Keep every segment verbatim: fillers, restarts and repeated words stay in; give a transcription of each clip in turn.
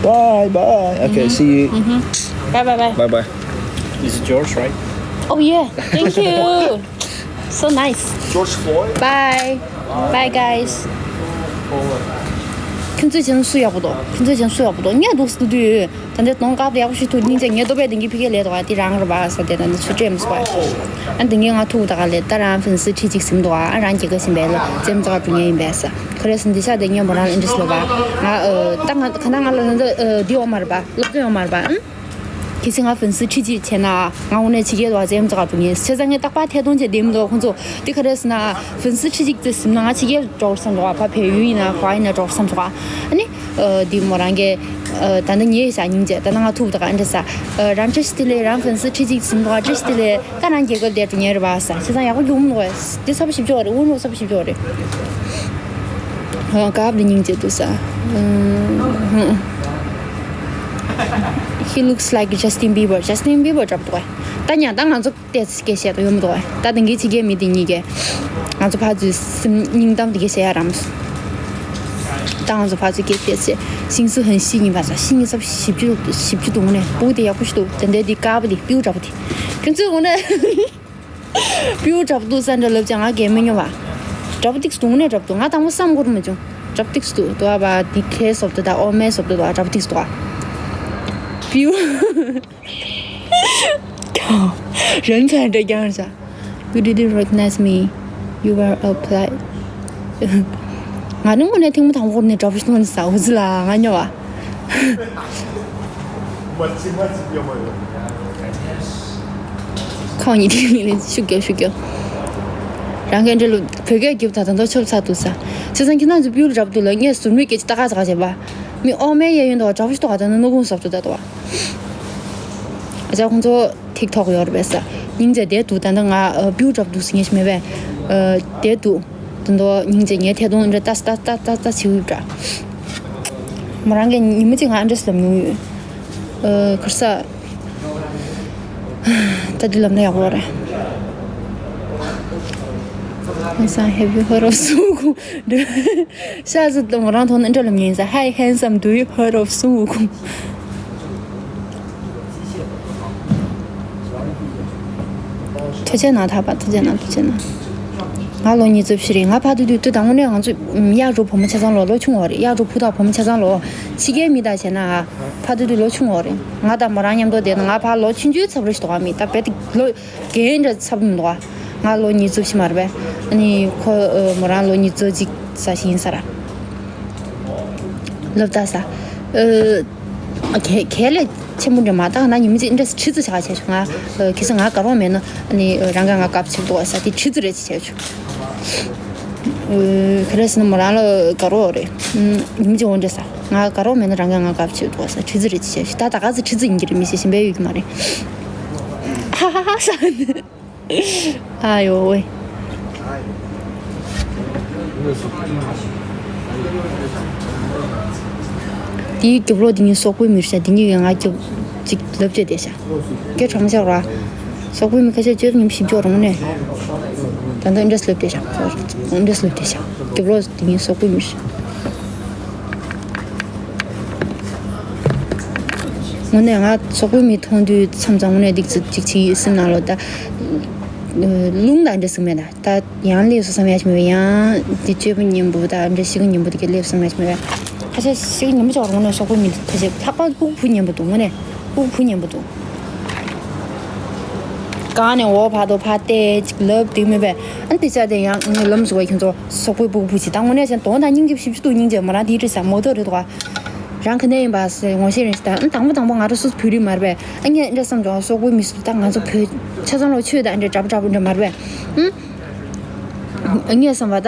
Bye bye. Okay, see you. Bye bye bye. Bye bye. Is it George, right? Oh yeah, thank you. So nice. George Floyd. Bye. Bye guys. ཁྱོད་ཚོའི་ཅན་སུ་ཡག་པོ་འདུག་ཁྱོད་ཚོའི་ཅན་སུ་ཡག་པོ་འདུག་ངས་འདུག་སུ་དུས་ད་འདི་གདོང་དཀར་པོ་ཡག་པོ་ཞིག་ཐུག་སྙིང་རྗེ། ངས་ལྟོ་ཕད་དེང་གི་ཕི་གེ་ལས་འདུག་དེ་རང་རེད་པ་ས་དེ་ད་འདི་ཚུ་ཅེམ་སི་པ། ཨ་དེང་གི་ང་ཐུག་ད་ག་ལས་ད་རང་ཕན་སི་ཁྲི་གཅིག་ཟིན་འདུག་ཨ་རང་རྒྱལ་ཁ་ཟིན་པས་ལ་ཙེམ་ཙག་འགྲོ་ངེས་ཡིན་པས་ས། ཁ་རེ་སི་འདི་ཤ་དེ་ངས་མོ་རང་ལ་ཨིན་ཊི་རེ་སི་ལོ་བ། ང་ཨ་ད་ང་ཁ་ན་ང་ལ་ལ་འདི་ཨ་འདི་ཡོད་མ་རེད་པ། སློབ་ཚན་ཡོད་མ་རེད་པ། ཨང་། གལ་སྲིད་ང་ཕན་སི་ཁྲི་གཅིག་བྱས་ན་ང་འོ་ནས་ཕྱི་རྒྱལ་དུ་བ་ཙེམ་ཙག་འགྲོ་ངེས། བྱས་ཙང་ངས་རྟག་པར་ཐད་གཏོང་བྱས་བསྡད་མི་འདུག་ཁོང་ཚོ་འདི་ཁ་རེ་སི་ན་ཕན་སི་ཁྲི་གཅིག་ཙེ་ཟིན་ན་ང་ཕྱི་རྒྱལ་འགྲོ་བསམ་འགྲོ་བ། ཕ་བལ་ཡུལ་ཡིན་ན་ག་ཡིན་ན་འགྲོ་བསམ་འགྲོ་བ། ཨ་ནི། ཨ་འདི་མོ་རང་གི་ཨ་ད་ནི་ངའི་ས་སྙིང་རྗེ། ད་ནི་ང་ཐུག་ད་ག་ཨ་འདྲ་ས། ཨ་རང་བཀྲ་ཤིས་བདེ་ལེགས། རང་ཕན་སི་ཁྲི་གཅིག་ཟིན་འགྲོ་བ། བཀྲ་ཤིས་བདེ་ལེགས། ད་རང་རྒྱལ་ཁབ་དེ་འགྲོ་ངེས་རེད་པ་ས། བྱས་ཙང་ཡག་པོ་ཡོང་མི་འདུག་གས། འདི་ཚ་པོ་ཞིབ་ཆོག་རེད། དབུ་ནོ་ཚ་པོ་ཞིབ་ཆོག་རེད། ཨ་དཀར་པོ་འདི་སྙིང་རྗེ་འདུག་ས། ཨ་ཧུ། He looks like Justin Bieber. Justin Bieber འདྲ་པོ་འདུག་གས། ད་ཉ་ད་ང་ཚོ་ཏེ་ཚི་སྐད་བཤད་དོ་ཡོད་མི་འདུག་གས། ད་དེང་གི་ཕྱི་རྒྱལ་མི་དེ་གཉིས་ཀས་ང་ཚོ་ཕར་ཚུར་སེམས་སྙིང་གཏམ་དེ་གས་བཤད་ཡ་རམ། ད་ང་ཚོ་ཕར་ཚུར་སྐད་བཤད་ཚེ་ཤིང་སུ་ཧན་ཤི་ཡིན་པ་ས། ཤི་ཉི་ཚབ་ཞིབ་ཅུ་ཞིབ་ཅུ་འདུག་ནས། སྤུ་གུ་དེ་ཡག་པོ་ཞིག་འདུག་དེ་འདྲའི་དེ་དཀར་པོ་དེ་སྤུ་གུ་འདྲ་པོ་དེ། ཁྱོད་ཚོས་འོ་ན། སྤུ་གུ་འདྲ་པོ་འདུག་ས་འདྲ་ལབ་ཀྱང་ང་རྒན་མི་ཉོ་བ། འདྲ་པོ་ཏིག་སུ་འདུག་ནས་འདྲ་པོ་འདུག་ང་དང་པོ་བསམ་གོ་རུ་མ་བྱུང་། འདྲ་པོ་ཏིག་སུ་འདུག་འདུག་བ་འདི་ཁའི་སོབ་ཏུ་དང་ཨོ་མའི་སོབ་ཏུ་འདུག་བ། འདྲ་པོ་ཏིག་སུ་འདུག་བ། སྤུ་གུ། 人才这样子。 You didn't recognize me. You were a pla- ང་ནི་དངོས་གནས་ཐེངས་མ་དང་པོ་ནས་འདྲ་པོ་ཞིག་མཐོང་ནས་ས་འུ་ཚི་ལ་ང་ཉོ་བ། ཁོང་གཉིས་དེ་མིན་ནས་ཤུགས་རྒྱོབ་ཤུགས་རྒྱོབ། རང་གི་འདྲ་ལུ་བོད་སྐད་རྒྱབ་ད་དང་ཐོག་ཆོབ་ཚ་འདུག་ས། བྱས་ཙང་ཁྱེད་རང་ཚོ་སྤུ་གུ་འདྲ་པོ་འདུག་ལ་ངས་ཟུར་མོའི་སྐད་ཆ་ཏག་ཏག་ཅིག་བྱས་པ། མི་ཨོ་མའི་གཡས་གཡོན་དུ་འདྲ་པོ་ཞིག་འདུག་ག་ད་ནི་སྣུག་ཁུང་སོབ་ཏུ་ད་འདུག་བ། ཨ་ཅག་ཁོང་ཚོ་ཐིག་ཐོག་ཡོད་རེད་པས་ས། སྙིང་རྗེ་བསྡད་འདུག་ད་ལྟ་ང་ཨ་སྤུ་གུ་འདྲ་པོ་འདུག་ཟེར་མཁན་ཞིག་མེད་པས། ཨ་བསྡད་འདུག་ད་དུང་སྙིང་རྗེ་ངའི་ཐད་གཏོང་འདྲ་ལྟ་ལྟ་ལྟ་ལྟ་བྱེད་ཡོད་འདྲ། མོ་རང་གིས་ཉི་མ་གཅིག་ང་ཨ་འདྲས་ལབ་མྱོང་ཡོད། ཨ་ག་རེ་ཟ། ད་འདི་ལབ་ན་ཡག་པོ་རེད། Handsome, have you heard of སུན་ཝུ་ཀུང་། ཤ་ཟ་དང་མོ་རང་ཐོག་ན་ཨ་འདྲ་ལབ་མཁན་ཡིན་ས། Hi handsome, do you heard of སུན་ཝུ་ཀུང་། ཐུགས་རྗེ་གནང་། ཐར་པ་ཐུགས་རྗེ་གནང་། ཐུགས་རྗེ་གནང་། ང་ལོ་ཉི་ཤུ་བཞི་རེད། ང་ཕར་དུས་དུས་དུས་དང་པོ་ནས་ང་ཚོ་གཡག་རུ་བུ་མོ་ཆ་ཚང་ལོ་ལོ་ཆུང་བ་རེད། གཡག་རུ་བུ་དང་བུ་མོ་ཆ་ཚང་ལོ་ཕྱི་རྒྱལ་མི་དང་བྱས་ན་ཕར་དུས་དུས་ལོ་ཆུང་བ་རེད། ང་དང་མོ་རང་མཉམ་དུ་བསྡད་ན་ང་ཕར་ལོ་ཆུང་ཆུང་ཚབ་རེ་ཞིག་འདུག་ག་མི་ད་བེད་ལོ་རྒན་འདྲ་ཚབ་མི་འདུག་ག་ང་ལོ་ཉི་ཤུ་བཞི་མ་རེད་པས། ཨ་ནི་ཁོ་མོ་རང་ལོ་ཉི་ཤུ་གཅིག་ཙམ་ཞིག་ཡིན་ས་ར། ལབ་ད་ས། ཨ། གལ་གལ་ལས་ཆེན་པོ་འདྲ་མ་བཏང་ན་ཉི་མ་གཅིག་འདྲ་ཁྲི་ཙི་བྱ་བྱས་བྱུང་ང་། གལ་སྲིད་ང་དགའ་རོགས་མེད་ན་ཨ་ནི་རང་ག་ང་དགའ་བྱེད་འདུག་ས་དེ་ཁྲི་ཙི་རེད་བྱས་བྱུང་། ག་རེ་ཟེར་ན་མོ་རང་ལ་དགའ་རོགས་རེད། ཉི་མ་གཅིག་འོང་འདྲ་ས་ང་དགའ་རོགས་མེད་ན་རང་ག་ང་དགའ་བྱེད་འདུག་ས་ཁྲི་ཙི་རེད་བྱས་བྱུང་། ད་ད་ག་ཚོད་ཁྲི་ཙི་ཡིན་གྱི་རེད། མི་ཤེས་གཞན་པའི་ཡོད་ཀྱི་མ་རེད། ཧ་ཧ་ཧ་ས། ཨ་ཡོ་ཝེ། དེའི་རྒྱབ་ལོགས་དེ་ཉིད་སོག་པོའི་མི་རེད་ཤག་དེ་གཉིས་ཀྱིས་ང་རྒྱབ་ཅིག་ལབ་བྱས་བསྡད་ཤག་སྐད་གྲགས་མ་ཆགས་ར། སོག་པོའི་མི་ཁ་ཤས་བཅོས་ཉིན་བཞི་བཅོ་རུང་ནས། ད་ལྟ་འདྲས་ལབ་བསྡད་ཤག་འདྲས་ལབ་བསྡད་ཤག་རྒྱབ་ལོགས་དེ་ཉིད་སོག་པོའི་མི་རེད། དངོས་གནས་ང་སོག་པོའི་མི་མཐོང་དུས་མཚམས་མཚམས་དངོས་གནས་སྡུག་ཙིག་ཅིག་བྱེད་ཀྱི་སེམས་ནང་ལོགས་ད། རླུང་དང་འདྲ་ཟིག་མེད་ད། ད་ཡང་སླེབས་སོང་བསམ་ཡ་ཞིག་མེད་པས། ཡང་དེ་བཅོས་པ་ཉིན་པོ་དང་འདྲ་ཤི་གི་ཉིན་པོ་དེ་ག་སླེབས་སོང་བསམ་ཡ་ཞིག་མེད་པས། ཁ་ཤས་ཤི་གི་ཉིན་པོ་ཅིག་རུང་ན་སོག་པོའི་མི་ཁ་ཤས་ལྷག་པར་སྤུ་གུ་བུ་ཉན་པོ་འདུག་དངོས་གནས་སྤུ་གུ་བུ་ཉན་པོ་འདུག་གང་ནས་འོ་བར་དུ་ཕར་བལྟས་ཅིག་ལབ་དེ་མེད་པས། ཨ་ནི་དེ་ཆ་དེ་ཡང་ངས་ལམ་ཟུར་བ་ཁྱོད་ཚོ་སོག་པོའི་སྤུ་གུ་བུ་ཅིག་ད་དངོས་གནས་བྱས་ན་དོན་དང་སྙིང་རྗེ་ཞིབ་ཅིག་འདུག་སྙིང་རྗེ། མོ་རང་དེའི་བྲིས་ས་མོ་ཏོ་རེད་འདུག་ག་རང་ག་ནས་ཡིན་པ་ཟེར་ངོ་ཤེས་རེད་ཟེར། ད་ཨ་ནི་དང་པོ་དང་པོ་ང་རང་སུ་བོད་རིགས་མ་རེད་པས། ཨ་ངས་འདྲ་བསམ་བྱུང་། སོག་པོའི་མི་སུ་ད་ང་ཚོ་བོད་ཆ་ཚང་ལོ་ཆོས་དང་འདྲ་འདྲ་པོ་འདྲ་པོ་འདྲ་མ་རེད་པས། ཨུམ། ངས་བསམ་པ་ད་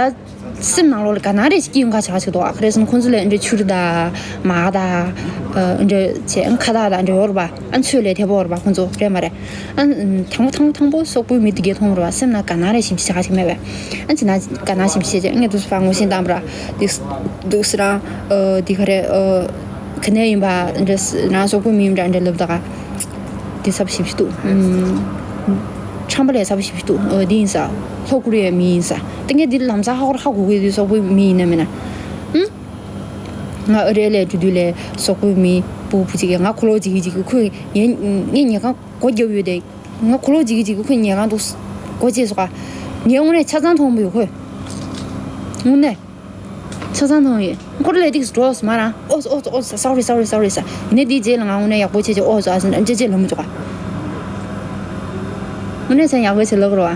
སེམས་ནང་ལོགས་ལ་དགའ་སྣང་རེ་ཞིག་སྐྱེ་ཡོང་ཁ་ཆགས་ཆགས་འདུག་ཨ་ཁ་རེ་སོང་ཁོང་ཚོ་ལ་འདྲ་ཆུ་རུ་དང་མ་དང་། འདྲ་བྱས་ཁ་བཏགས་དང་འདྲ་ཡོད་རེད་པ། ཨ་ཆོས་ལས་ཐེ་བོ་རེད་པ་ཁོང་ཚོ་རེད་མ་རེད། ཨ་དང་པོ་དང་པོ་དང་པོ་སོག་པོའི་མི་དེ་གས་མཐོང་རེད་པ། སེམས་ནང་དགའ་སྣང་རེ་ཞིག་ཆགས་ཆགས་མེད་པས། ཨ་ཅི་ན་དགའ་སྣང་ཞིག་བྱས་རྗེས་ངས་དུས་སུ་ཕར་ངོ་ཤེས་བཏང་པ་ར། དུས་སུ་རང་དེ་ག་རེ། ག་ནས་ཡིན་པ་འདྲ་ས་རང་སོག་པོའི་མི་ཡིན་འདྲ་འདྲ་ལབ་ད་ག་དེ་ཚབ་ཞིབ་ཞིབ་འདུག་ཁྲམ་པ་ལས་ཚབ་ཞིབ་ཞིབ་འདུག་འདི་ཡིན་ས། ལྷོ་ཀོ་རི་ཡའི་མི་ཡིན་ས། ད་ངས་འདི་ལམ་སང་ཧ་གོ་རེ་ཧ་གོ་གི་འདི་སོག་པོའི་མི་ཡིན་ན་མིན་ན། ཨུམ། ང་ཨ་རི་ལ་འགྲོ་དུས་ལ་སོག་པོའི་མི་སྤུ་གུ་གཅིག་གིས་ང་ཁོ་ལོ་འཇིགས་ཀྱི་འཇིགས་ཀྱི། ཁོས་ངའི་ངའི་ཉལ་ཁང་སྒོ་བརྒྱབ་ཡོད་དེ། ང་ཁོ་ལོ་འཇིགས་ཀྱི་འཇིགས་ཀྱི། ཁོས་ཉལ་ཁང་དུ་སྒོ་ཕྱེས་སོང་ཀ། ངས་དངོས་གནས་ཆ་ཚང་མཐོང་གི་ཡོད། ཁོས་དངོས་གནས་ཆ་ཚང་མཐོང་ཡོད། ཁོ་རང་ལས་ཏིག་འགྲོ་སོང་མ་རང་། ཨོ་ཨོ་ཨོ་sorry sorry sorry ས། ཡིན་ནའི་དེའི་རྗེས་ལ་ང་དངོས་གནས་ཡག་པོ་བྱས་བྱས་ཨོ་ཟེར་ཨ་ཟེར་ཨ་ཅེ་ཅེ་ལབ་མི་འཇུག་ཀ། དངོས་གནས་ཚན་ཡག་པོ་བྱས་ལབ་རོགས་ཨ།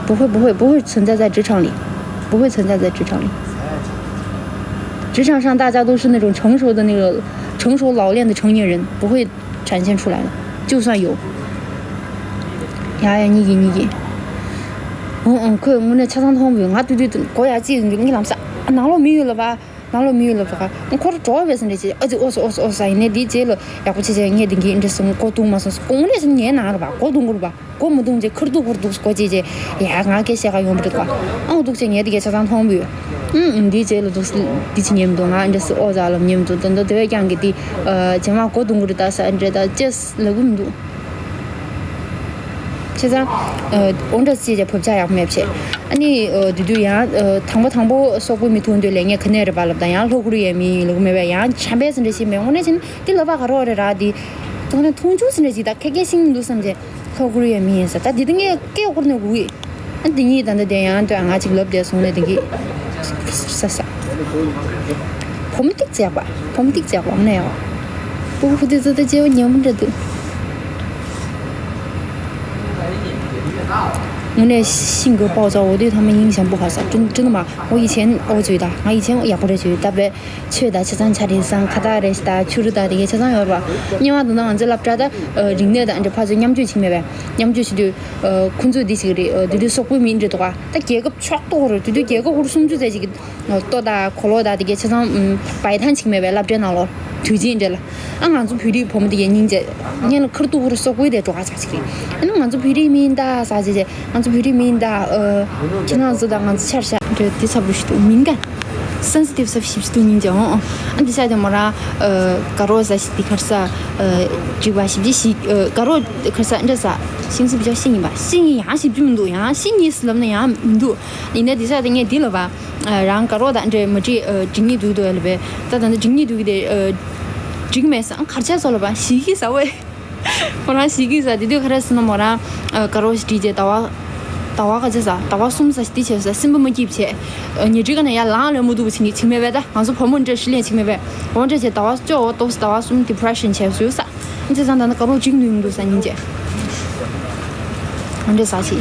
不会不会不会存在在职场里，不会存在在职场里。职场上大家都是那种成熟的那个成熟老练的成年人，不会展现出来的，就算有。ཡ་ཡ་གཉིས་ཀྱིས་གཉིས་ཀྱིས། ཨང་ཨང་ཁོས་དངོས་གནས་ཆ་ཚང་མཐོང་བས་ང་ཏུ་ཏུ་ཏུ་གོ་ཡ་ཅི་ཡིན་གྱི་ངའི་ལམ་ས་ནང་ལོགས་མི་ཡོད་ལ་བ། ནང་ལོགས་མི་ཡོད་ལ་བ། ཁོ་ར་འགྲོ་བས་ཟིན་རེད་ཅེས་ཨ་ཙི་ཨོ་སོ་ཨོ་སོ་ཨོ་ས། ཡིན་ནའི་དེའི་རྗེས་ལ་ཡག་པོ་བྱས་བྱས་ངས་དེ་གི་འདྲ་སོང་གོ་འདུག་མ་སོང་གོ་དངོས་གནས་ཟིན་ངའི་ནང་ར་བ་གོ་འདུག་གུ་ར་བ། སྒོ་མི་རྡུང་རྗེས་ཁར་ཐུག་ཁར་ཐུག་སྒོ་ཕྱེས་རྗེས་ཡ་ང་སྐད་བཤད་ག་ཡོང་བ་རེད་གོ། ཨང་འདུག་ཅེས་ངས་དེ་གས་ཆ་ཚང་མཐོང་བུས། ཨང་འདིའི་རྗེས་ལ་འདུག་འདི་ཅི་ཉན་མི་འདུག་ང་འདྲ་སི་ཨོ་ཟ་ལབ་ཉན་མི་འདུག་ད་ལྟ་དེ་བས་ཀྱང་གི་དེ་རྗེས་མ་སྒོ་རྡུང་གི་རེད་ད་ས་འདྲ་ད་ཅེས་ལབ་གི་མི་འདུག་བྱས་ཙང་ཨོ་འདྲ་ཅེས་ཀྱི་བབ་ཆགས་ཡག་མེད་བྱས། ཨ་ནི་དུས་དུས་ཡང་དང་པོ་དང་པོ་སོག་པོའི་མི་ཐུག་འདོད་ལས་ངས་ག་ནས་རེད་པ་ལབ་ད་ཡང་ལྷོ་ཀོ་རི་ཡའི་མི་ཡིན་ལབ་གི་མེད་པས། ཡང་ཆམ་པས་ཟིན་འདྲ་ཞིག་མེད། དངོས་གནས་བྱས་ན་དེ་ལབ་པ་ག་རེ་རེད་ར་དེ་དངོས་གནས་མཐོང་ཆུང་ཟིན་འདྲ་ཞིག་ད་ཁ་སྐད་ཤེས་མི་འདུག་བསམ་བྱས། ལྷོ་ཀོ་རི་ཡའི་མི་ཡིན་ས་ད་འདི་ད་ངས་སྐད་ཁོར་ནས་གུ་ཡི། ཨ་འདི་གཉིས་ད་ལྟ་དེ་ཡང་ལྟོས་ང་ཅིག་ལབ་བསྡད་སོང་ནས་འདི་གི་ས་ས། བོ་མོ་ཏིག་བྱས་པ་བོ་མོ་ཏིག་བྱས་པ་ཨ་ནི་ཡང་། སྤུ་གུ་ཁུ་ཏི་ཙི་ཏི་ཅེའོ་ཉན་པོ་འདྲ་འདུག་དངོས་གནས་ཤིང་གི་པའོ་ཙའོ་དེ་ཐ་མ་ཡིན་ཞན་པོ་ཧ་ས་ཀྲིན་ཀྲིན་མ་འོ་ཡི་ཆེན་འོ་ཙུའི་ད་ང་ཡི་ཆེན་ཡག་པོ་རེད་ཅུའི་ད་པེ། ཆོས་དང་ཆ་ཚང་ཆ་རེ་བཟང་ཁ་བཏགས་རེ་ཞིག་དང་ཆུ་རུ་དང་དེ་གའི་ཆ་ཚང་ཡོད་རེད་པ། སྔོན་མ་དང་ང་ཚོའི་སློབ་གྲྭ་ད་རིག་གནས་དང་འདྲ་ཕར་ཚུར་མཉམ་སྤྱོད་བྱེད་མེད་པས། མཉམ་སྤྱོད་བྱེད་དུས་ཁོང་ཚོས་འདི་ཞིག་རེད་དེ་དུས་སོག་པོའི་མི་འདྲ་འདུག་ག་ད་རྒྱལ་ཁབ་ཕྱོགས་གཏོགས་རེད་དེ་དུས་རྒྱལ་ཁབ་ཧུར་སུམ་ཅུ་ཙམ་ཞིག་གི་ལྟོ་དང་གོ་ལོག་དང་དེ་གའི་ཆ་ཚང་བའི་ཐང་བྱེད་མེད་པས་སློབ་གྲྭའི་ནང་ལོགས་དུས་ཆེན་འདྲ་ལ། ཨ་ང་ཚོ་བོད་རིགས་བུ་མོ་དེ་གའི་སྙིང་རྗེ་སྙིང་ལ་ཁར་ཐུག་ཧུར་སོག་པོའི་དེ་འགྲོ་ག་ཆགས་ཅིག་རེད། ཨ་ནི་ང་ཚོ་བོད་རིགས་མིན་ད་ཟ་ཅེ་ཅེ། ང་ཚོ་བོད་རིགས་མིན་ད། ཁྱེད་རང་ཚོ་དང་ང་ཚོ་ཆར་ཤ་འདྲ་དེ་ཚབ་རུ་ཞིག་འདུག་མིན་ག་སེན་སི་ཊིབ་ཚབ་ཞིབ་ཞིག་འདུག་སྙིང་རྗེ་འོང་། ཨ་འདི་ཤ་དེ་མོ་ར། དགའ་རོགས་ཟ་ཞིག་འདི་ཁར་ས། འགྲིག་པ་ཞིབ་ཅི་ཞིག་དགའ་རོགས་ཁར་ས་འདྲ་ཟ། ཤིང་སི་བྱ་ཤིང་ཡིན་པ་ཤིང་ཡིན་ཡང་ཞིབ་ཅི་མི་འདུག་ཡང་ཤིང་ཡིན་སི་ལབ་ན་ཡང་མི་འདུག་ཡིན་ན་འདི་ཤ་དེ་ངས་འདི་ལབ་པ། རང་དགའ་རོགས་དང་འདྲ་མ་འགྲིག་འགྲིག་ཉེས་འདུག་འདུག་ལབ་པས་ད་ད་འདི་འགྲིག་ཉེས་འདུག་གི་དེ། འགྲིག་མེད་སང་གར་ཆ་སོ་ལབ་པ་ཞིག་གི་ཟ་བས། ཁོ་རང་ཞིག་གིས་ཟ་དེ་དུས་ཁ་ར་སི་ན་མོ་རང་དགའ་རོགས་ཤིག་བྲིས་རྗེས་ཟླ་བ་ཟླ་བ་ཁ་ཆེ་ཟ་ཟླ་བ་གསུམ་ཟ་ཞིག་དེ་བྱས་ཟ་སེམས་པ་མ་སྐྱིད་བྱས། ཉལ་ཁྲི་ཀ་ནས་ཡར་ལངས་ལ་མ་ཐུབ་པ་བྱེད་ཀྱི་བྱེད་མེད་པས་ད་ང་ཚོ་བུ་མོ་འདྲ་ཞིག་ལེན་བྱེད་མེད་པས་འོ་འདྲ་བྱས་ཟླ་བ་བཅོ་འོ་ཏོག་ཟ་ཟླ་བ་གསུམ་depression་བྱས་བཟོས་ཟ། ཨ་ཅེ་ཟ་ད་ནི་དགའ་རོགས་གཅིག་ནུས་མི་འདུག་ཟ་སྙིང་རྗེ། འོ་འདྲ་ཟ་ཞིག་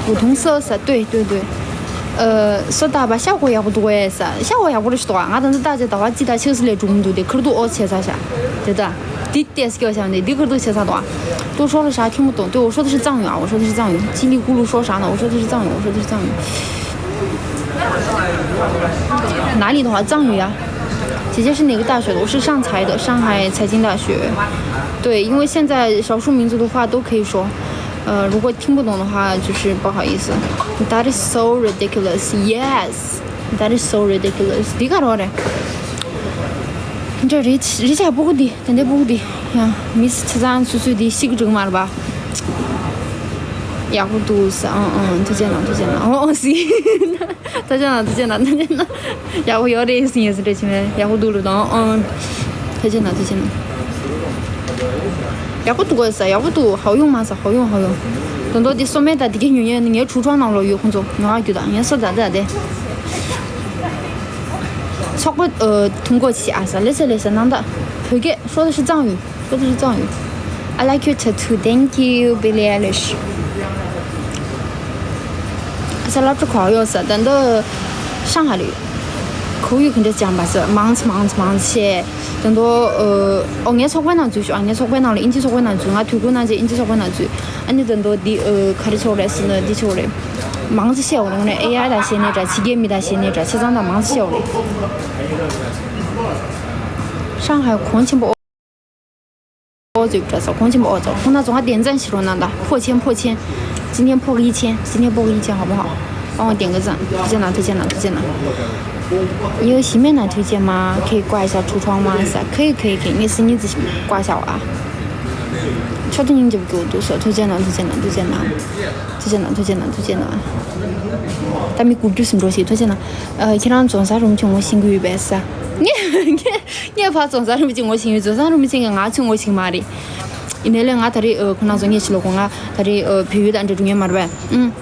བུ་ཐུང་ས་ཟ་ལྟོས་ལྟོས་ལྟོས། སོ་ད་བ་ཤ་ཁོ་ཡག་པོ་འདུག་ཨེ་ཟ་ཤ་ཁོ་ཡག་པོ་རེད་ཤི་ཏོ་ང་ད་ནི་ད་ཅེ་ཟླ་བ་གཅིག་ད་ཆགས་སི་ལས་གྲུབ་མི་འདུག་དེ་ཁར་ཐུག་ཨོ་བྱས་ཟ་ཤ་དེ་ད། འདི་ལྟས་སྐྱོ་བྱ་འདི་འདི་ཁར་ཐུག་བྱེད་ས་དང་། ཏུ་ཧྲོ་ལ་ཤ་ཁྱི་མོ་དང་ཏུ་ཧྲོ་ཏུ་ཤི་གཙང་ཡོད་ཨ་ཧྲོ་ཏུ་ཤི་གཙང་ཡོད་ཅི་ནི་ཀུ་ལུ་ཧྲོ་ཧྲ་ན་ཧྲོ་ཏུ་ཤི་གཙང་ཡོད་ཧྲོ་ཏུ་ཤི་གཙང་ཡོད། ན་ལི་དང་ཧ་གཙང་ཡོད་ཡ། 姐姐是哪个大学的？我是上财的，上海财经大学。对，因为现在少数民族的话都可以说，呃，如果听不懂的话，就是不好意思。That is so ridiculous. Yes, that is so ridiculous. འདི་ག་རེ་རེད། འདྲ་རེད་རེད་ཆ་སྤུ་གུ་འདི། དེ་འདྲའི་སྤུ་གུ་འདི་ཡང་མི་སི་ཆ་ཚང་སུ་སུ་འདི་ཤི་གི་འགྲིག་མ་རེད་པ། ཡག་པོ་འདུག་ཟེར། ཨང་ཨང་ཐུགས་རྗེ་གནང་ཐུགས་རྗེ་གནང་། ཨང་ཨང་ཟེར། ཐུགས་རྗེ་གནང་ཐུགས་རྗེ་གནང་ཐུགས་རྗེ་གནང་། ཡག་པོ་ཡོད་རེད་ཟེར་ཡིན་ཟེར་འདྲ་བྱེད་མེད། ཡག་པོ་འདུག་ལོ་དང་ཨང་། ཐུགས་རྗེ་གནང་ཐུགས་རྗེ་གནང་། ཡག་པོ་འདུག་ག་ཟེར། ཡག་པོ་འདུག 好用吗 ཟེར། 好用好用། དོན་དག་འདི་སོ་མེད་ད་འདི་གའི་ཉོ་ཉོ་ནི་ངའི་ཁྲུ་ཁྲོང་ནང་ལོགས་ཡོད། ཁོང་ཚོ་ཉོ་ཨ་རྒྱུ་དང་ངའི་སོ་ད་ད་དེ། ཚོགས་པ་ཨ་ཐུང་གོ་ཆི་ཨ་ས་ལེ་ས་ལེ་ས་ནང་ད་བོད་སྐད་ཧྲོ་ད་ཤི་གཙང་ཡོད། ཧྲོ་ད་ཤི་གཙང་ཡོད། I like your tattoo. Thank you, Billie Eilish. ས་སློབ་གྲྭ་གོ་ཡོད་ས་ད་འདི་ཧྲང་ཧ་ལུ་ཁོ་ཡུ་གི་འདྲ་ཅང་པ་ས་མང་ཚ་མང་ཚ་མང་ཚ་ཤེ། ད་འདི་ཨོ་ངའི་ཚོགས་པའི་ནང་འཛུལ་ཤོག་ཨ་ངའི་ཚོགས་པའི་ནང་ལ་ཨིན་ཇི་ཚོགས་པའི་ནང་འཛུལ། ང་དུས་ཀུན་ནང་ཅེ་ཨིན་ཇི་ཚོགས་པའི་ནང་འཛུལ། ཨ་ནི་ད་འདི་འདི་ཨ་ག་རེ་ཆོག་རེད་ཟེར་ན་འདི་ཆོག་རེད། མང་ཚ་ཤེས་འོང་ནས་ཨེ་ཡ་དང་ཤེས་ནས་འདྲ་ཕྱི་རྒྱལ་མི་དང་ཤེས་ནས་འདྲ་ཆ་ཚང་དང་མང་ཚ་ཤེས་འོང་རེད། 上海 གོང་ཆེན་པོ་ཨོ་ཙི་འདྲ་ས་གོང་ཆེན་པོ་ཨོ་ཙི་ཁོང་ན་ཙོང་ང་བདེན་ཙང་ཞིག་རོ་ན་ད་ཕོ་ཆེན་ཕོ་ཆེན། ཅི་ནས་ཕོ་གི་ཆེན་ཅི་ནས་ཕོ་གི་ཆེན་ཧོ་མོ་ཧོ། ཨོ་བདེན་གི་ཙང་ཐུགས་རྗེ་གནང་ཐུགས་རྗེ་གནང་ཐུགས་རྗེ་གནང་། 你有喜欢的推荐吗？可以挂一下橱窗吗？ ཟེར། 可以可以可以 ངས་སི་ཉི་ཙི་ཞིག་挂一下 ཨ། 确 ཁ་ཏུ་སྙིང་རྗེ་པོ་སྐྱོ་འདུག་སོ། ཐུགས་རྗེ་གནང་། ཐུགས་རྗེ་གནང་། ཐུགས་རྗེ་གནང་། ཐུགས་རྗེ་གནང་། ཐུགས་རྗེ་གནང་། ཐུགས་རྗེ་གནང་། ད་མི་དགུ་བཅུ་ཟིན་འགྲོ་ཞིག་ཐུགས་རྗེ་གནང་། ཨ། ཁྱེད་རང་རྫོང་སར་རིན་པོ་ཆེ་ངོ་ཤེས་ཀྱི་ཡོད་པས་ས། ངས་ངས་ངས་ཕར་རྫོང་སར་རིན་པོ་ཆེ་ངོ་ཤེས་ཡོད། རྫོང་སར་རིན་པོ་ཆེ་གིས་ང་ཚོ་ངོ་ཤེས་མ་རེད། ཡིན་ནའི་ལས་ང་ད་རེས། ཨ། ཁོ་ན་རྫོང་ངས་ཕྱི་ལོགས་གོ། ང་ད་རེས། ཨ། བལ་ཡུལ་དང་འདྲ་འགྲོ་ངེས་མ་རེད་པས། ཨུམ།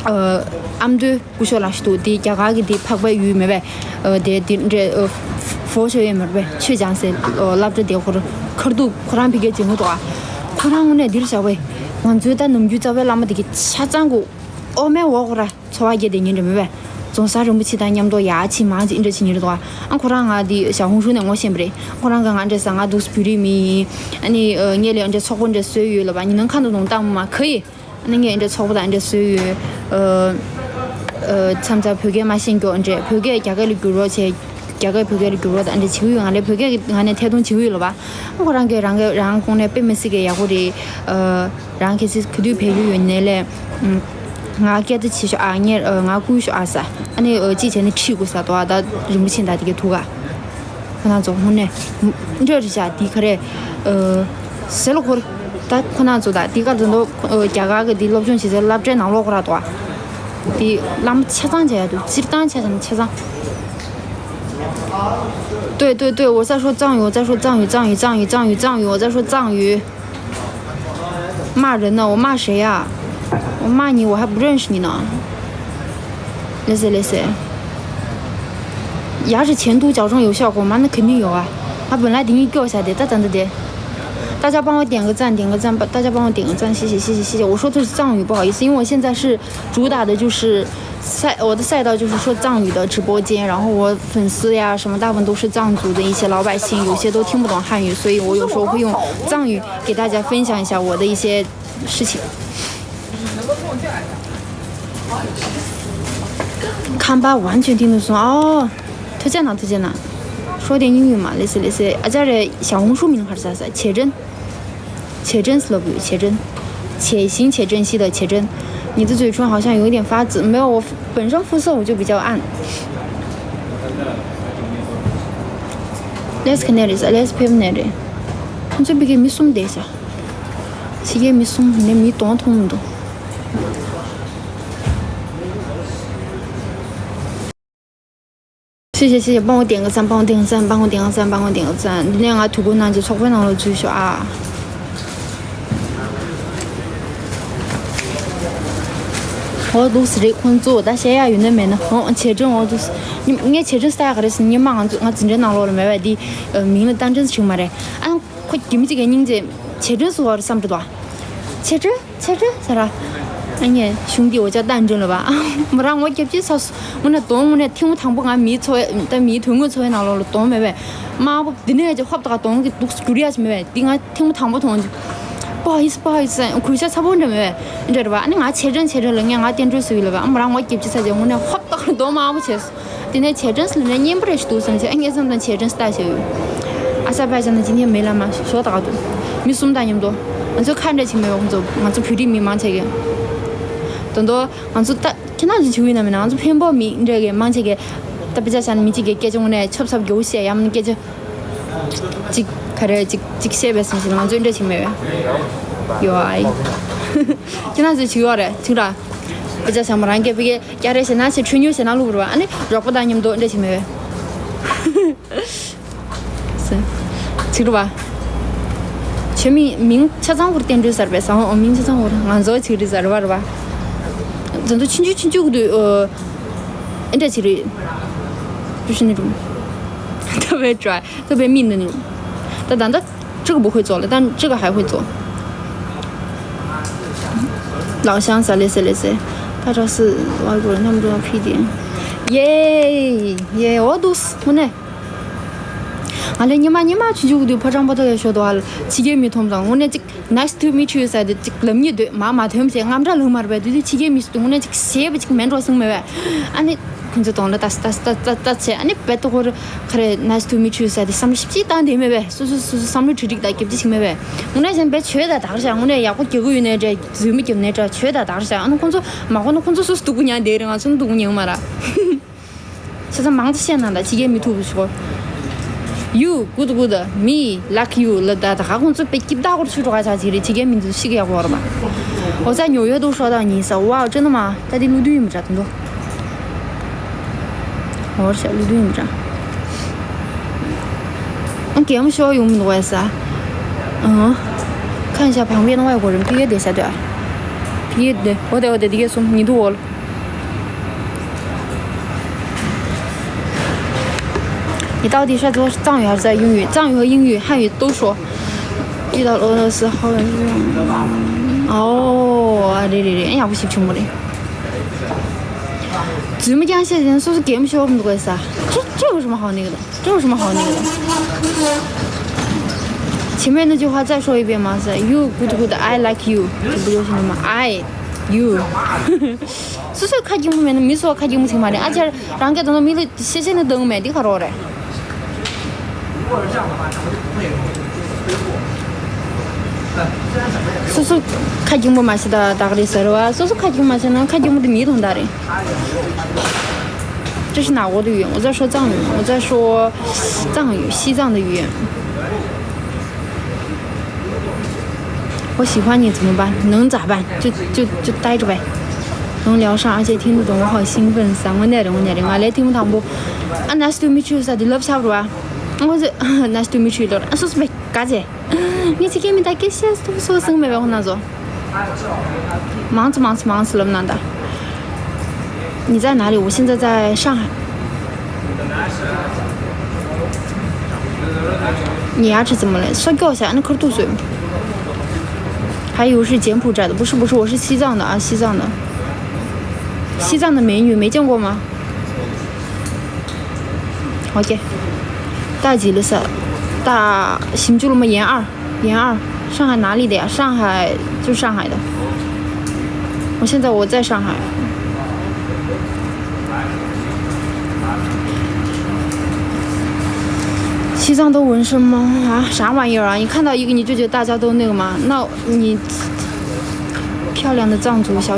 ཨ། ཨ་མདོའི་སྐུ་ཞབས་ལགས་ཤིག་འདུག་དེ་རྒྱ་གར་གྱི་དེ་འཕགས་པའི་ཡུལ་མེད་པས། ཨ། དེ་དེ་འདྲའི། ཨ། ཧྥོ་ཤོ་ཡོད་མ་རེད་པས། ཆོས་སྦྱང་སའི། ཨ། སློབ་གྲྭ་དེ་ཁོ་རང་ཁར་འདུག་ཁོ་རང་ཕ་གིར་བྱེད་མི་འདུག་ཨ། ཁོ་རང་དངོས་གནས་འདིར་བཞག་པས། ང་ཚོའི་ད་ནམ་རྒྱུན་རྩ་བའི་བླ་མ་དེ་གི་ཆ་ཚང་གོ། ཨོ་མའི་འོ་ཁོ་ར་འཚོ་བ་སྐྱེལ་བསྡད་མཁན་འདྲ་མེད་པས། རྫོང་སར་རིན་པོ་ཆེ་དང་མཉམ་དུ་ཡར་ཕྱིན་མར་ཕྱིན་འདྲ་བྱེད་མཁན་རེད་འདུག་ཨ། ཁོ་རང་ང་དེ་ཞའོ་ཧུང་ཧྲུའུ་ནས་ངོ་ཤེས་པ་རེད། ཁོ་རང་གིས་ང་འདྲ་ཟེར། ང་འདུག་སེ་བོད་རིགས་མི་ཡིན། ཨ་ནི། ཨ། ངས་ལས་འདྲ་ཚོགས་པ་འདྲ་བཟོས་ཡོད་ལབ་པ། ཉི་ནང་ཁ་འདུག་ནང་ཏང་མ་ག་ཡི། ཨ་ནི་ངས་འདྲ་ཚོགས་པ་དང་འདྲ་བཟོས་ཡོད། ཨ། ཨ། མཚམས་མཚམས་བོད་སྐད་མ་ཤེས་མཁན་འདྲ། བོད་སྐད་རྒྱ་སྐད་ལ་བསྒྱུར་རོགས་བྱས། རྒྱ་སྐད་བོད་སྐད་ལ་བསྒྱུར་རོགས་དང་འདྲ་བྱེད་ཀྱི་ཡོད། ང་ལས་བོད་སྐད་ཀྱི་ང་ནས་ཐད་གཏོང་བྱེད་ཀྱི་ཡོད་ལབ་པ། ཁོ་རང་གིས་རང་གི་རང་ཁོང་ནས་དཔེ་མི་སྲིད་ཀྱི་ཡག་པོ་རེད། ཨ། རང་གལ་སྲིད་ག་དུས་ཕེབས་རྒྱུ་ཡོད་ནའི་ལས། ཨུམ། ང་སྐད་ཆ་བྱེད་ཤོག་ཨ། ངས། ཨ། ང་བསྐུལ་ཤོག་ཨ་ཟེར། ཨ་ནི། ཨ། ཅི་བྱས་ནས་ཁྲིད་དགོས་ཟེར་འདུག་ཨ། ད་རིན་པོ་ཆེ་ད་དེ་གའི་ཐུག་ག་ཁོ་ན་ཚོ་དངོས་གནས་འདྲ་རེད་ཤག་དེ་ག་རེ། ཨ། ཟེར་ལོ་ཁོར། ད་ཁོ་ན་ཚོ་ད་དེ་ག་དོན་དུ། ཨ། རྒྱ་གར་གྱི་དེ་སློབ་སྦྱོང་བྱེད་སའི་སློབ་གྲྭའི་ནང་ལོགས་ཁོ་ར་འདུག་དེ་བླ་མ་ཆ་ཚང་བྱས་ཡ་འདུག་སྤྱིར་བཏང་ཆ་ཚང་ཆ་ཚང་། 对对对，我在说藏语，我在说藏语，藏语，藏语，藏语，藏语，我在说藏语。 骂人呢？我骂谁呀？我骂你，我还不认识你呢。那些那些，牙齿前凸矫正有效果吗？那肯定有啊。他本来给你掉下的，他等着的。大家帮我点个赞，点个赞，大家帮我点个赞，谢谢谢谢谢谢。我说的是藏语，不好意思，因为我现在是主打的就是赛，我的赛道就是说藏语的直播间，然后我粉丝呀什么大部分都是藏族的一些老百姓，有些都听不懂汉语，所以我有时候会用藏语给大家分享一下我的一些事情。看吧，完全听得懂哦。推荐呢，推荐呢。说点英语嘛，类似类似。啊，这人小红书名还是啥啥？且真，且真是不？且真，且行且珍惜的且真。你的嘴唇好像有一点发紫，没有，我本身肤色我就比较暗。Let's connect, let's pay connect. 你这边给没送等一下。 ཕྱི་རྒྱལ་མི་གསུམ་ནས་མི་གདོང་མཐོང་མི་འདུག 谢谢谢谢，帮我点个赞，帮我点个赞，帮我点个赞，帮我点个赞。འདི་ནས་ང་དུས་འཁོར་ནང་གི་ཚོགས་པའི་ནང་ལ་འཛུལ་ཤོག་ཨ། འོ་འདུག་སེ་རེད། ཁོང་ཚོ་ད་བཤད་ཡག་ཡོད་ན་མེད་ན། འོ་བྱེད་སྒྲོན། འོ་འདུག་སེ། ངས་བྱེད་སྒྲོན་ལྟ་ཡག་ག་རེ་ཟེར་ན། སྔོན་མ་ང་ཚོ་ང་འཛིན་གྲྭའི་ནང་ལོགས་ལ་མེད་པས། འདི་མིང་ལ་རྟ་མགྲིན་ཟེར་མ་རེད། ཨ། ཁོ་རྒྱུ་མི་གཅིག་གིས་སྙིང་རྗེ། བྱེད་སྒྲོན་ཟེར་བ་རེད་བསམ་གྱི་འདུག་ཨ། བྱེད་སྒྲོན། 切着，切着，ཟེར་ར། ཨ་ནི་གཞུང་འདི་འོ་ཅག་རྟ་མགྲིན་ལ་བ། མོ་རང་ངོ་སྐྱབས་ཀྱི་ས་སུ། དངོས་གནས་གདོང་དངོས་གནས་ཐེངས་མ་དང་པོ་ང་མིའི་འཚོ་བའི་ད་མིའི་དོན་དངོས་འཚོ་བའི་ནང་ལོགས་ལ་གདོང་མེད་པས། དམར་པོ་འདི་ནས་ཀྱི་ཧོབ་ཏེ་གདོང་གི་འདུག་སེ་འགྱུར་ཡ་ཞིག་མེད་པས། འདི་ང་ཐེངས་མ་དང་པོ་མཐོང་རྒྱུ། 不好意思，不好意思། གུས་ཞབས་ཚ་པོ་འདྲ་མེད་པས། འདྲ་རེད་བ། ཨ་ནི་ང་བྱེད་སྒྲོན་བྱེད་སྒྲོན་ལབ། ངས་ང་བསྟན་སྒྲོན་ཟེར་གྱི་ལབ་པས། ཨ། མོ་རང་ངོ་སྐྱབས་ཀྱི་ས་ཅིག་དངོས་གནས་ཧོབ་ཏེ་གདོང་དམར་པོ་བྱས་སོང་། དེ་ནས་བྱེད་སྒྲོན་ཟེར་ནས་སྙན་པོ་རེ་ཞིག་འདུག་བསམ་བྱས། ཨ། ངས་བསམ་དང་བྱེད་སྒྲོན་ལྟ་བྱས་ཡོད། ཨ་ས་པ་ཅན་ན་ཅི་ནས་མེད་ལ་མ་ཞོ་ད་ག་འདུག་མི་གསུམ་དང་མཉམ་དུ། ང་ཚོ་ཁ་འདྲ་ཅིག་མེད་པ། ཁོང་ཚོ་ང་ཚོ་བོད་རིགས་མི་མང་ཆེ་གེ། དོན་དུ་ང་ཚོ་ད་ཁྱེད་རང་ཚོ་ཆུ་ཡིན་ན་མིན་ན། ང་ཚོ་འཕན་པོ་མི་འདྲ་གེ་མང་ཆེ་གེ། ད་དཔེ་ཆ་བཞག་ན་མི་གཅིག་གིས་སྐད་ཆ་དངོས་གནས་ཆོབ་ཚབ་རྒྱུ་བཤད། ཡང་མིན་སྐད་ཆ་ཅིག་ག་རེ་ཅིག་ཅིག་བཤད་པའི་སེམས་ཤིག་ང་ཚོ་འདྲ་ཅིག་མེད་པས། ཡོ་ཨའི། ཁྱེད་རང་ཚོ་ཆུ་ཡོད་རེད་ཆུ་ར། དཔེ་ཆ་བཞག་མོ་རང་གིས་བི་གེ་སྐྱ་རེ་བྱས་ན་ཆེ། ཁྲུས་ཉོ་བྱས་ན་ལུག་རུ་བ། ཨ་ནི་རོགས་པ་དང་མཉམ་དུ་འདྲ་ཅིག་མེད་པས། ཚིག་རུ་བ། ཆོས་མིང་མིང་ཆ་ཚང་བོར་བསྟན་འགྲོ་ཟེར་བས་སང་། འོ་མིང་ཆ་ཚང་བོར་ང་ཚོ་ཆིག་རི་ཟེར་བ་རུ་བ། ཛོན་ཏོ་ཆུང་ཆུང་ཆུང་ཆུང་གི་དུས། ཨེ་འདྲ་ཆིག་རི། ཀྲུ་ཤི་ནི་རུ། ད་བས་ཀྲ་ད་བས་མིན་ནི་རུ། ད་ད་ད་ཅི་གི་བུ་ཁོས་ཙོག་ལ་ད་ཅི་གི་ཧའི་ཁོས་ཙོག 老乡 ཟ་ལེ་ཟེ་ལེ་ཟེ། ད་ཅག་སི་ཝ་གོ་རྣམ་གྲངས་ཕི་དེ། ཡེ་ཡེ། འོ་འདུག་སེ་དངོས་གནས། ང་ལས་ཉི་མ་ཉི་མ་ཆུང་ཆུང་གི་དུས་ཕོ་བྲང་པོ་ཏོ་ཡ་ཤོད་དོ། ཨ་ལ་ཕྱི་རྒྱལ་མི་མཐོང་དང་། དངོས་གནས་ཅིག nice to meet you ཟེར་དེ་ཅིག་ལབ་ཉེ་དུས་མ་མ་ཐོན་ཚེ་རྔམ་སྐྲག་ལངས་མ་རེད་པས། དེ་དུས་ཕྱི་རྒྱལ་མི་སུ་དངོས་གནས་ཅིག་ཞེས་པ་ཅིག་མེད་འགྲོ་སོང་མེད་པས། ཨ་ནི་ཁོང་ཚོ་གདོང་ལ་ལྟ་ལྟ་ལྟ་ལྟ་ལྟ་བྱས། ཨ་ནི་བེད་དོ་ཧོར་ག་རེ་nice to meet you ཟེར་དེ་བསམ་བློ་ཞིབ་ཅིག་བཏང་དེ་མེད་པས། སོ་སོ་སོ་སོ་བསམ་བློ་ཁྲིག་ཁྲིག་དང་སྐྱབས་ཅི་ཞིག་མེད་པས། དངོས་གནས་གཞན་པའི་ཆོས་དང་དག་བྱ། དངོས་གནས་ཡག་པོ་རྒྱག་གི་ཡོད་ནའི་འདྲ། རྫུན་མ་རྒྱབ་ནའི་འདྲ། ཆོས་དང་དག་བྱ། ཨ་ནི་ཁོང་ཚོ་མ་གོ་ན་ཁོང་ཚོ་སོ་སོ་སྡུག་པོ་མྱངས་བསྡད་རེད། ང་ཚོ་ནི་སྡུག་པོ་མྱངས་མ་ར། ཆ་ཚང་མང་ཙམ་བཤད་ན་ད་ཕྱི་རྒྱལ་མི་ཐུག་པ་ཞིག་གོ། You, good, good. Me, like you. ལ་ད་ད་ག་ཁོང་ཚོ་དཔེ་སྐྱིད་ད་ཧོར་ཆུ་གྲོགས་ཆ་ཅིག་རེད། ཅི་གའི་མི་འདུག་ཤི་གི་ཡག་པོ་ར་མ། འོ་ཙ་ཉོ་ཡོད་འདུག་ཤོག་དང་ཉིན་ས། ཝའོ་ཅི་ནི་མ་ད་དེ་ལུ་དུས་ཡིན་པ་འདྲ་དུ་འདུག་འོར་ཤ་ལུ་དུས་ཡིན་པ་འདྲ། ཨང་གེ་མོ་ཤོ་ཡོང་མི་འདུག་བས་ས། ཨང་། ཁ་ཤ་བང་བའི་ནང་བའི་གོ་རིམ་ཕི་ཡེ་དེ་ས་དུ་ཨ། ཕི་ཡེ་དེ་འོ་དེ་འོ་དེ་དེ་གའི་གསུམ་ཉིན་དུ་འོལ། 你到底是说藏语还是在英语？藏语和英语、汉语都说。遇到俄罗斯好友，哦，啊，对对对，哎呀，不行，听不懂。怎么讲？现在说是 game show 那个啥，这这有什么好那个的？这有什么好那个的？前面那句话再说一遍吗？是 You good good, I like you，这不就行了吗？I you སོ་སོའི་ཁ་སྐྱེངས་པོ་མེད་ན་མི་སོགས་ཁ་སྐྱེངས་པོ་ཚིག་མ་རེད། ཨ་ཅར་རང་སྐད་དང་མི་ལ་ཤེས་བྱས་ནས་འདང་མེད་འདི་ག་རོགས་རེད། སོ་སོ་ཁ་སྐྱེངས་པོ་མ་བྱེད་ད་ད་ག་རེད་ཟེར་བ། སོ་སོ་ཁ་སྐྱེངས་མ་བྱེད་ན་ཁ་སྐྱེངས་པོ་དེ་མིའི་དོན་དག་རེད། ཅི་ཞིག་ན་འོ་དུ་ཡོད། 我在说藏语，我在说藏语，西藏的语言。 我喜欢你怎么办？能咋办？就就就待着呗。能聊上，而且听得懂，我好兴奋。三个内容，内容啊，来听不懂不？啊，nice to meet you，啥的，love 差不多啊。我是 nice to meet you 的，啊，说是没，嘎姐，你去给没打给些，都说生没有那种。忙着忙着忙着了，难的。你在哪里？我现在在上海。 你牙齿怎么了？说给我下，那可是度数。还以为是柬埔寨的，不是不是，我是西藏的啊，西藏的。西藏的美女没见过吗？OK，大吉了噻，大新竹了吗？研二，研二，上海哪里的呀？上海，就上海的。我现在我在上海。 西藏都纹身吗？啊，啥玩意儿啊？你看到一个你就觉得大家都那个吗？那你漂亮的藏族小